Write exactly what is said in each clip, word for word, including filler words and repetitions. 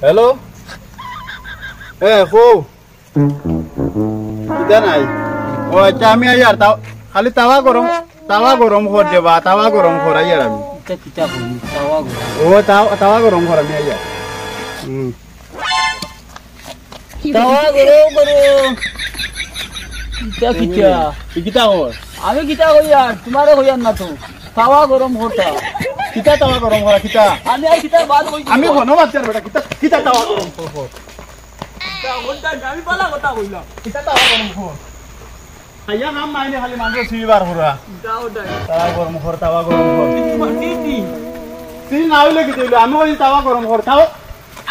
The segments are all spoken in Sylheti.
হ্যালো। এ, কও। কিতা নাই? ও আচ্ছা, আমি আইয়ার। তাও-, খালি তাওয়া গরম, তাওয়া গরম কর দে বা, তাওয়া গরম কর, আইয়ার আমি। কিতা, কিতা করি? তাওয়া গরম। ও, তাও-, তাওয়া গরম কর, আমি আইয়ার। হুম। তাওয়া গরম করো। কিতা, কিতা? তুই কিতা কর? আমি কিতা কইয়ার? তুমারে কইয়ার না তো। তাওয়া গরম করতা। কিতা তাওয়া গরম করা, কিতা? আমি আর কিতা বাদ কই? আমি কোনো মাতছি না বেটা, কিতা, কিতা তাওয়া গরম কর? কিতা, ওটা আমি বালা কথা কইলাম। কিতা তাওয়া গরম কর? খাইয়া নাম নাই নি, খালি মানুষ সিবার করা। যাও, যাও। তাওয়া গরম কর, তাওয়া গরম কর। কি, কি, কি? তুই না হইলে কি তুই? আমি ওই তাওয়া গরম কর, তাও।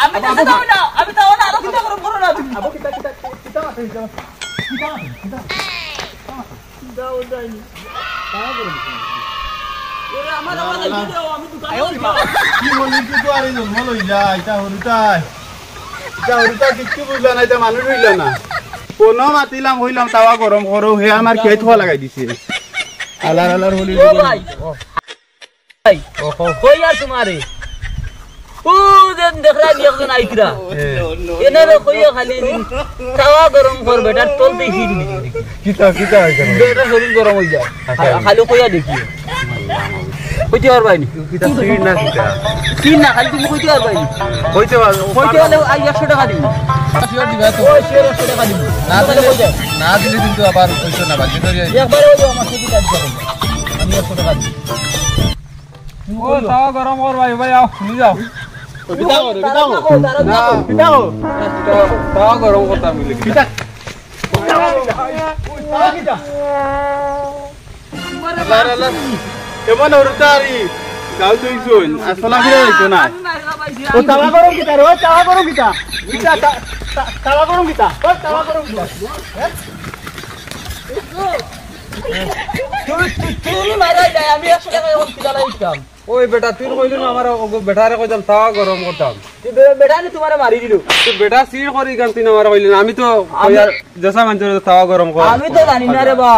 আমি তো আবু, তাও না, আমি তাও না, আরো কিতা গরম করো না তুমি। আবু, কিতা, কিতা, কিতা আছে, কিতা আছে? কিতা আছে? কিতা আছে? যাও, যাইনি। তাওয়া গরম কর। এরে, আমার আবার দেখি দাও, আমি দোকানে আইও যাই। কি বলি, তুই তো আরে জন্ম লই যা, এটা হরুতাই। ইটা হরুতা কিচ্ছু বুঝলা না, ইটা মানুষ হইলা না। কোনো মাতিলাম, কইলাম তাওয়া গরম করো, হে আমার খেত খোয়া লাগাই দিছে। আলার আলার হলি ও ভাই। ভাই, ও, কও। কই আর তুমারে? ও যেন দেখরা নি একজন আইতরা। হ্যাঁ। এনারে কইয়া খালি দিন, তাওয়া গরম কর বেটার তলতে হিট নিয়ে। কিতা, কিতা হইছে? বেটার শরীর গরম হই যায়। আচ্ছা। খা-, খালি কইয়া দেখি। কইতে পারবায় নি? কিতা সিন না কিতা? সিন না, খালি তুমি কইতে পারবায় নি? কইতে পারবো। কইতে পারলে আই একশো টাকা দিবি। Sure দিবা তো? ওই sure একশো টাকা দিবি। না দিলে, কই যায়? না দিলে কিন্তু আবার কইছো না, বাকি ধরে আইবো। একবারে ওই যে আমার সাথে কাজ করে। আমি একশো টাকা দিবি। ও, তাওয়া গরম কর ভাই, ভাই, আও, শুনি যাও। কিতা কর, কিতা কর? না, কিতা কর? তাওয়া গরম করতাম মিলে। কিতা? কিতা? আল্লাহ, আল্লাহ। এমন হরতারি, গাল তুই শুন, আর চলাফেরা হইতো না। ও, তাওয়া গরম কিতা রে? ও, তাওয়া গরম কিতা? কিতা, তা-, তা-, তাওয়া গরম কিতা? ও, তাওয়া গরম কিতা? হ্যাঁ? তুমি, তুমি, তুমি মারা যায়, আমি একশো টাকা এখন কিনা লাগতাম। ওই বেটা, তুই কইলি না আমার, ও বেটারে কইতাম, তাওয়া গরম করতাম। তুই বে-, বেটা নি তুমারে মারি দিল। তুই বেটা সির করি গান তুই না আমার কইলি না, আমি তো আমি কইয়ার জেসা মানতে তাওয়া গরম কর। আমি তো জানি না রে বা,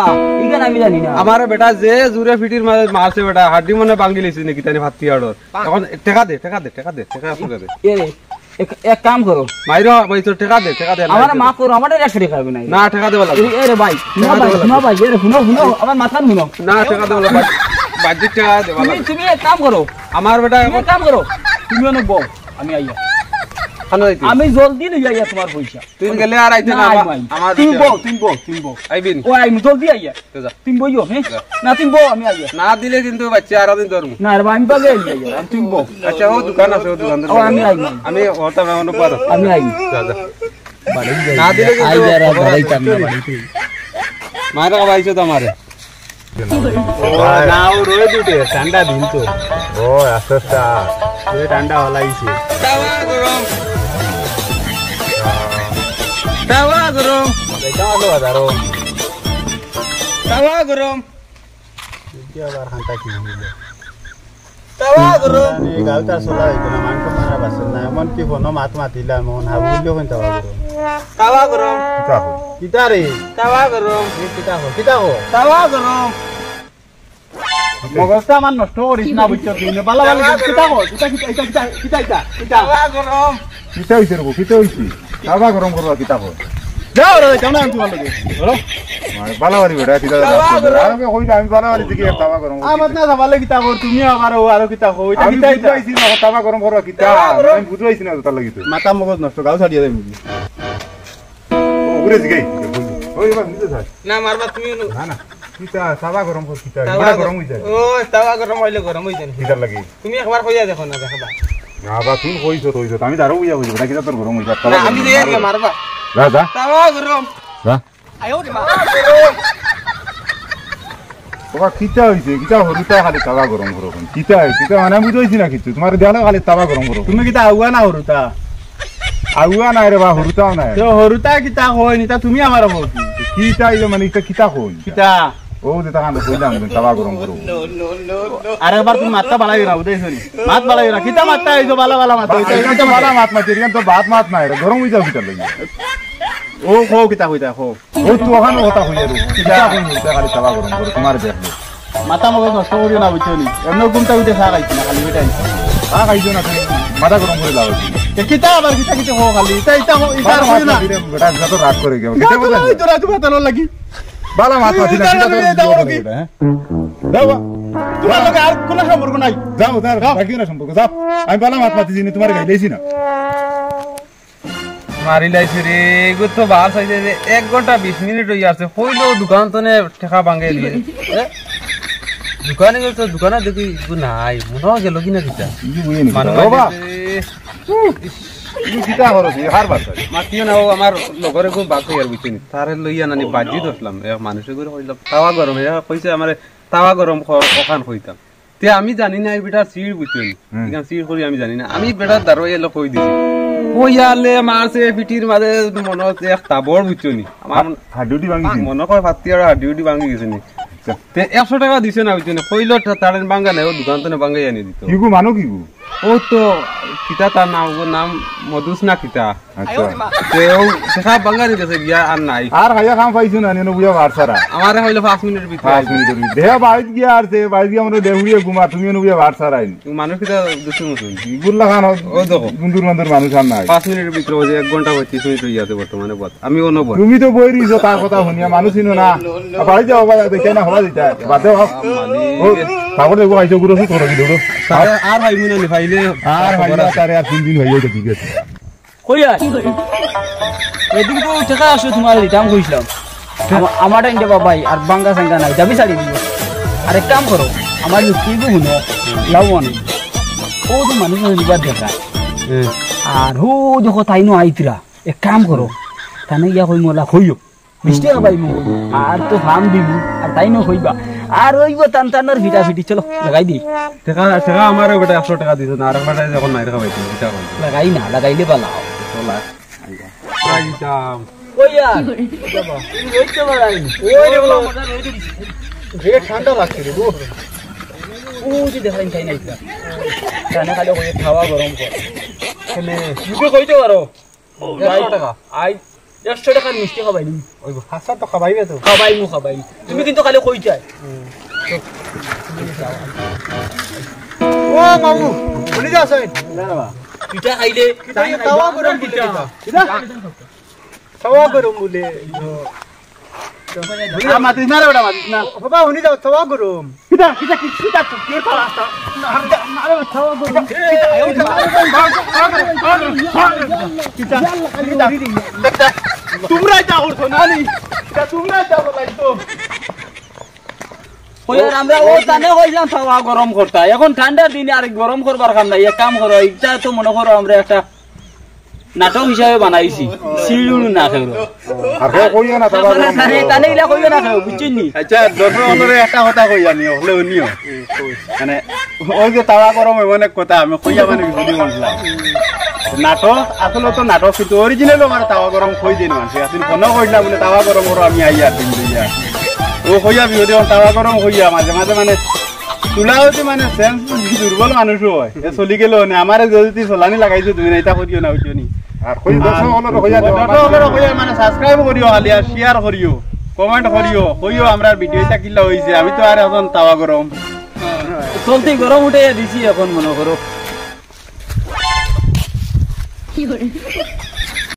ইখান আমি জানি না। আমার বেটা যে জুরে ফিটির মাঝে মারছে বেটা, হাড্ডি মনে ভাঙ্গি লিছি নাকি তানি ফাত্তি আড়র। এখন টেকা দে, টেকা দে, টেকা দে, টেকা আসলে দে। এ রে, এক, এক কাম করো। মাইরো ভাই, তো টেকা দে, টেকা দে, আমার মাফ করো, আমার একশো টাকা হবে না। না, টেকা দেওয়া লাগবে। এ, এ রে ভাই, না টেকা ভাই, দেওয়া না লাগবে। ভাই, এ রে, হুনো, হুনো, আমার মাথা হুনো। না, টেকা দেওয়া লাগবে। বাদ-, বাদ দিয়ে টেকা দেওয়া তুমি, লাগবে। তুমি এক কাম করো। আমার বেটা তুমি এখন এক কাম করো। তুমি অনো বও, আমি আইয়া। খানো যাইতে? আমি জলদি লই আইয়া তুমার পয়সা। তুই গেলে আর আইতে না, না, আমার, আই ভাই। আমার তুমি দিতে বও, হবে। তুমি বও, তুমি বও। আইবি নি? ও আইমু, জলদি আইয়া। তো যা। তুমি বইও, হ্যাঁ? যা। না, তুমি বও, আমি আইয়া। না দিলে কিন্তু বাচ্চা আরো দিন ধরমু। না রে ভাই, আমি পাগে আইয়া, আমি তুমি বও। আচ্ছা, ও দোকান আছে, ও দোকান ধরে ও, আমি যাবো। আইমু। আমি ওর তো আমার অনুবাদ আছে। আমি আইমু। যা, যা। বাড়ি যাই। না দিলে কিন্তু আইয়া আর বাড়াইতাম না, বাড়িতে। মায়ের কাছে আইছো তো আমারে। ও, না, ও রোদ উঠে, ঠান্ডা দিন তো। ও, আচ্ছা, আচ্ছা। পুরো ঠান্ডা হলাইছে। তাওয়া গরম। তাওয়া গরম। যাইতাম আসলে বাজারো। তাওয়া গরম। দেখি আবার হান্তা কি হইল। তাওয়া গরম। এই গাঁও তার চলা হইতো না, মানুষ মারা বাসন না, এমনকি ফোনো মাত মাতিলাম, মন হাবু বললেও কোন তাওয়া গরম। তাওয়া গরম। কিতা কর? কিতা রে? তাওয়া গরম। এই কিতা কর? কিতা কর? তাওয়া গরম। মগজটা আমার নষ্ট করিস না, বুঝছো তুই? বালা বালা কিতা কর? কিতা, কিতা, কিতা, কিতা, কিতা, কিতা? তাওয়া গরম। কিতা হইছে রে গো? কিতা হইছে? তাওয়া গরম করবা কিতা কর? যাও রে, যাও না, আমি তোমার লগে। ধরো। মানে বালা বাড়ি বেটা, কিতা তাওয়া গরম। আর আমি কইলে আমি বালা বাড়ি থেকে তাওয়া গরম করি। আমার না যাবালে কিতা কর, তুমি আবার ও আরো কিতা কর, এটা আমি কিতা, এটা? বুঝাইছি না, তাওয়া গরম করবা কিতা? তাওয়া গরম। আমি বুঝাইছি না, তার লাগি তো। মাথা মগজ নষ্ট, গাঁও ছাড়িয়ে দেয় মুখে। ও, ঘুরে জিগাই। ওই, এবার নিজে থাক। না, মারবা তুমি। না, না। কিতা, তাওয়া গরম কর, কিতা? তাওয়া ওটা গরম গরম। হয়ে যায়। ও, তাওয়া গরম হইলে গরম হয়ে যায়। কিতার লাগি? তুমি একবার কইয়া দেখো না, দেখবা। না, বা তুমি কইছো তো, কইছো তো। আমি দাঁড়াও বুঝা বুঝবো, না, কিতা তোর গরম হয়ে যায়? না, আমি যে একে মারবা। যা, যা। তাওয়া গরম। যা। ওবা, কিতা হইছে? কিতা হরুতা খালি তাওয়া গরম করো কেন? কিতা হইছে? কিতা মানে আমি বুঝাইছি না কিছু। তোমার দেওয়ালে খালি তাওয়া গরম করো। তুমি কিতা আউয়া না হরুতা? আউয়া নাই রে বা, হরুতাও নাই। তো হরুতা কিতা কইনি, তা তুমি আমার কও কি? কিতা হইলো মানে, ইটা কিতা কইনি? কিতা? ও যে তখন কইলাম, তাওয়া গরম করো। আরেকবার তুমি মাতটা বাড়াই না, বুঝাইছো নি? মাত বাড়াই না। কিতা মাতটা এই যে বালা বালা মাত, বালা মাত মাতি, এখানে তো ভাত মাত নাই রে, গরম হয়ে যাও কিতা লাগি? ও কও কিতা কইতা, কও। ও তো ওখানে কথা কইয়া রো। কিতা কই বলতে খালি তাওয়া গরম করো, তোমার দেখো। মাথা মগজ নষ্ট করিও না, বুঝছো নি? এমনি ঘুমটা উঠে চা খাইছি না, খালি বেটাই। চা খাইছো না তুমি? মাথা গরম করে দাও। এ কিতা আবার কিতা কিতা হো খালি? ইতা, ইতা হো, ইতা বালা হো মাত না। মাতি রে, বেটা, যত রাগ করে গেল। গাছ কিতা বললেন? তো রাজু ভাতানোর লাগি। বালা মাত মাতি না, ইতা কিতা আবার তোর ইতা জীবন হলো কি? বেটা, হ্যাঁ? যাও বা। তোমার লগে আর কোনো সম্পর্ক নাই। যাও, যাও, যাও। রাখিও না সম্পর্ক, যাও। আমি বালা মাত মাতি দিনি, তোমার গাইলেছি না। মারি লাইছে রে, এগু তো বাস আইছে যে এক ঘন্টা বিশ মিনিট হই আছে। কইলো দোকান তো নে ঠেকা ভাঙে দিয়ে। এ? দোকানে গেল তো দোকানে দেখি এগু নাই, মনে হয় গেল কি না কিতা? কি বুঝে নি? মানে ও বা। মাঝে তুমি কিতা করো, তুমি হার বার করে। মাতিও না, ও আমার লগরে খুব বাঘ হইয়ার বুঝছো নি? তারে লইয়া নানি বাজি ধরলাম, এক মানুষে করে কইলাম, তাওয়া গরম, এ কইছে আমারে তাওয়া গরম খ-, ওখান কইতাম। তে আমি জানি না, এই বেটার সিঁড় বুঝছো নি? হুম। এখান সিঁড় করি আমি জানি না। আমি বেটার দারোয়াই এলো কই দিছি। কইয়ালে মারছে পিঠির মাঝে মনে হচ্ছে এক তাবড় বুঝছো নি? আমার হা-, হাড্ডি উড্ডি ভাঙি দিছে? মনে কয় ফাত্তি আর হাড্ডি উড্ডি ভাঙি গেছে নি। আচ্ছা। তে একশো টেকা দিছে না বুঝছো নি? কইলো তা-, তারেন ভাঙ্গা নেই, ও দোকান তো না ভাঙ্গাই আনি দিত। কিগু মানো কিগু? ও তো কিতা তার নাম, ওর নাম মধুস না কিতা? আচ্ছা। তে ও ঠেকা ভাঙ্গানি গেছে গিয়া আর নাই। আর খাইয়া কাম পাইছো না, নিয়ে বুঝা বার সারা। আমারে কইলো পাঁচ মিনিটের ভিতরে পাঁচ আইবো। মিনিটের ভিতরে। দেহা বাইত গিয়া আর সে বাইত গিয়া মানে দেহুড়িয়ে ঘুমা, তুমি এনে বুঝা বার সারা আইন। মানুষ কিতা দুশো মুসুন। ইগুর লাখান ও দেখো। বন্ধুর বন্ধুর মানুষ আর নাই। পাঁচ মিনিটের ভিতরে ওই যে এক ঘন্টা পঁয়ত্রিশ মিনিট হয়ে গেছে বর্তমানে বত। আমি অন্য বত। তুমি তো বই রইছো তার কথা শুনিয়া, মানুষ চিনো না। আর বাড়ি যাও, বাবা, দেখে না, হবা দিতা। বাদে হবা। ও, তারপরে দেখবো, আইসো, গুরু, সুস্থ করে দিল, গুরু। আর, আর ভাই মনে নি পাইলে আর ভাই, তারে আর তিন দিন হয়ে গেছে, ঠিক আছে। কই আর? এদিন তো টেকা আসে তোমার রিটার্ন কইছিলাম। আমা-, আমার টাইম দে বাবাই, আর বাঙ্গা সাঙ্গা নাই, যাবি ছাড়ি দিব। আর এক কাম করো, আমার যুক্তি তো শুনো, লাভ অনেক। ও তো মানুষ দিবার দেখা। হুম। আর হো দেখো তাই নো আইতরা, এক কাম করো, তানে ইয়া কই মোলা কইও। মিষ্টি খাবাইমু, আর তো ফাম দিমু, আর তাই না কইবা। আর ওই গো টান টানোর ফিটা ফিটি, চলো, লাগাই দি। টেকা, টেকা আমারে বেটা একশো টেকা দিছে না, আর বেটা যখন নাই খাবাইতে, কিতা কই? লাগাই না, লাগাইলে বালা। চলা। আইতাম। কই আর? বাবা, এই রইতে পারাই। ওই রে বাবা, মজা রইতে দিছে। রে ঠান্ডা লাগছে রে গো। ও যে দেখাই তাই না ইটা। জানে খালি কই খাওয়া গরম কর। কেনে? মুখে কইতে পারো। একশো টেকা। আই, একশো টেকার মিষ্টি খাবাই নি। ওই হাসা তো খাবাইবে তো। খাবাই মু খাবাই। তুমি কিন্তু খালি কই চাই। ও মামু, বলি যা সাইন। পিঠা খাইলে কিতা তাওয়া গরম বুলে কিতা? কিতা? তাওয়া গরম বুলে। মাতিস না রে বেটা, মাতিস না। বাবা, হুনি যাও, তাওয়া গরম। কিতা, কিতা, কি, কিতা, কি, কি, তাওয়া, তাওয়া, না, না, না, তাওয়া গরম। কিতা, কিতা, কিতা, কিতা, তোমরাই তা করছো না নি? কিতা, তোমরাই তা করছো? ওই আর আমরা ও জানে কইলাম তাওয়া গরম করতা। এখন ঠান্ডার দিনে আর গরম করবার কাম নাই। এক কাম করো, এটা তো মনে করো আমরা একটা নাটক হিসাবে বানাইছি, সিঁড়ি উড়ু না খেয়ে। আর কেউ কইও না, তারপর তাহলে, তাহলে ইলা কইও না কেউ, বুঝছেন নি? আচ্ছা, দর্শক অকলরে একটা কথা কই আমি, অকলে শুনিও। মানে, ওই যে তাওয়া গরম, এমন এক কথা আমি কইয়া মানে বিপদে বলছিলাম। নাটক, আসলে তো নাটক, কিন্তু অরিজিনাল আমার তাওয়া গরম কই দিন মানছে। আসলে ফোনও কইলা বলে তাওয়া গরম করো, আমি আই আর দিন দুইয়া। ও কইয়া বিপদে তাওয়া গরম কইয়া মাঝে মাঝে মানে তুলা হইতে মানে সেন্স দুর্বল মানুষ হয়। এ চলি গেল নে, আমারে যদি চলানি লাগাইছো তুমি না, এটা করিও না, বুঝছো নি? আর কই দর্শক অকলরে কইয়া দেও, দর্শক অকলরে কইয়া মানে সাবস্ক্রাইব করিও খালি, আর শেয়ার করিও, কমেন্ট করিও, কইও আমরার ভিডিও এটা কিলা হইছে। আমি তো আর এখন তাওয়া গরম। চলতি গরম উঠে দিছি এখন মনে করো।